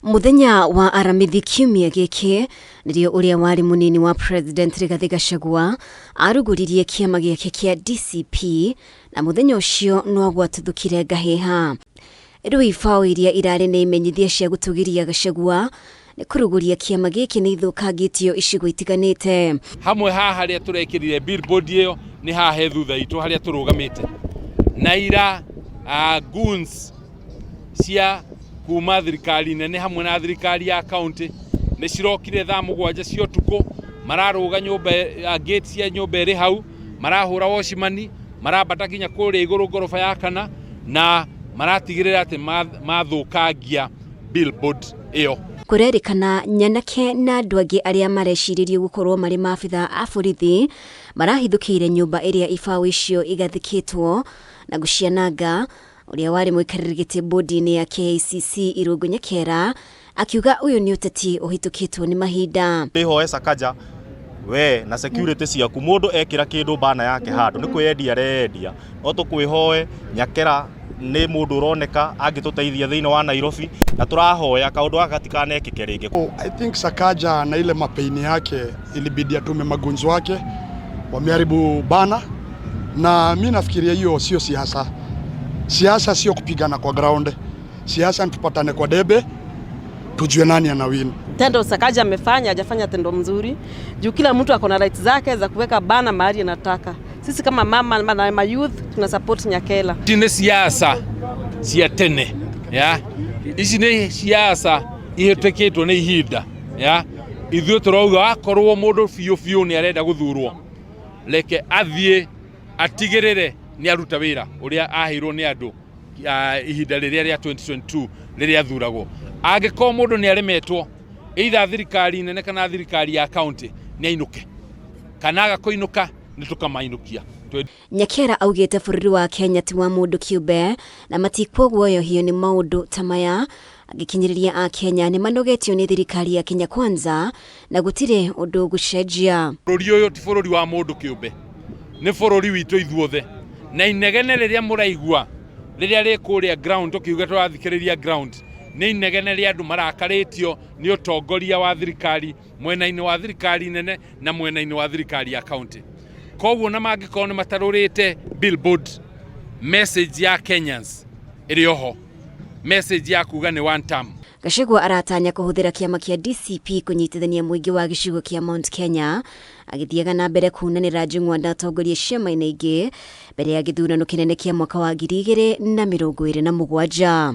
Muthenya wa Aramithi kiumia gĩkĩ nĩrĩo ũrĩa warĩ mũnini wa President Rigathĩ Gachagua arugũririe kĩama gĩake kĩa DCP, na mũthenya ũcio no gwatuthũkire ngahĩha. Rĩu ibaũ iria irarĩ nĩ imenyithia cia gũtũgĩria Gachagua nĩ kũrugũria kĩama gĩkĩ nĩ ithũkangĩtio icigo itiganĩte. Hamwe haha harĩa tũrekĩrire billboard ĩyo nĩ haha he thutha itũ harĩa tũrũgamĩte, na ira goons cia kuma thirikari nene hamwe na thirikari ya county nĩ cirokire thaa 7 cia ũtukũ, mararũga nyũmba, gate cia nyũmba ĩrĩ hau, marahũra watchman, marambata nginya kũrĩa igũrũ ngoroba ya kana, na maratigĩrĩra atĩ mathũkangia billboard ĩyo. Kũrerĩkana nyanake na andũ angĩ arĩa marecirĩrio gũkorwo marĩ maabitha a borithi marahithũkĩire nyũmba ĩrĩa ibaũ icio igathĩkĩtwo na gũciananga. Ũrĩa warĩ mũikarĩri gĩtĩ bodi-inĩ ya KICC Irũngũ Nyakera akiuga ũyũ nĩ ũteti ũhĩtũkĩtwo nĩ mahinda. Ndĩhoe Sakaja we na security ciaku, mũndũ ekĩra kĩndũ bana yake handũ nĩ kwĩyendia areyendia, no tũkwĩhoe Nyakera nĩ mũndũ ũroneka angĩtũteithia thĩinĩ wa Nairobi, na tũrahoya kaũndũ gaka gatikanekĩke rĩngĩ. I think Sakaja na ile mapeini yake ilibidi atume magunzi wake wameharibu bana, na mi nafikiria hiyo sio siasa. Siasa sio kupigana kwa ground. Siasa ni tupatane kwa debe, tujue nani ana win. Tendo Sakaja amefanya, hajafanya tendo mzuri. Juu kila mtu ako na rights zake za kuweka bana mahali anataka. Sisi kama mama na ma youth tuna support Nyakela. Ici nĩ siasa cia tene, ya? Ici nĩ siasa ihĩtũkĩtwo nĩ ihinda, ya? Ithuĩ tũrauga akorwo mũndũ biũ biũ nĩ arenda gũthurwo, reke athiĩ atigĩrĩre nĩ aruta wĩra ũrĩa aheirwo nĩ andũ ihinda rĩrĩa rĩa 2022 rĩrĩa athuragwo. Angĩkorwo mũndũ nĩ aremetwo either thirikari nene kana thirikari ya county, nĩ ainũke, kana aga kũinũka nĩ tũkamainũkia. Nyakera augĩte bũrũri wa Kenya ti wa mũndũ kĩũmbe na matikuoguoyohio nĩ maũndũ ta maya, agĩkinyĩrĩria a Kenya nĩ manogetio nĩ thirikari ya Kenya Kwanza na gũtirĩ ũndũ gũcenjia. Bũrũri ũyũ ti bũrũri wa mũndũ kĩũmbe, nĩ bũrũri witũ ithuothe, na inegene rĩrĩa mũraigua rĩrĩa rĩ kũrĩa ground tũkiuga tũrathikĩrĩria ground, nĩ inegene rĩa andũ marakarĩtio nĩ ũtongoria wa thirikari mwena-inĩ wa thirikari nene na mwena-inĩ wa thirikari ya county. Koguo na mangĩkorwo nĩ matarũrĩte billboard, message ya Kenyans ĩrĩ oho, message ya kuga nĩ one term. Gachagua aratanya kũhũthĩra kĩama kĩa DCP kũnyitithania mũingĩ wa gĩcigo kĩa Mount Kenya, agĩthiaga na mbere kuunanĩra njũng'wa na atongoria ciama-inĩ ingĩ mbere ya gĩthurano kĩnene kĩa mwaka wa 2027.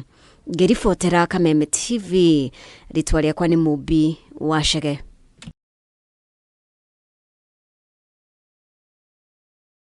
Ngĩribotera Kameme TV, rĩtwa rĩakwa nĩ Mũmbi wa Chege.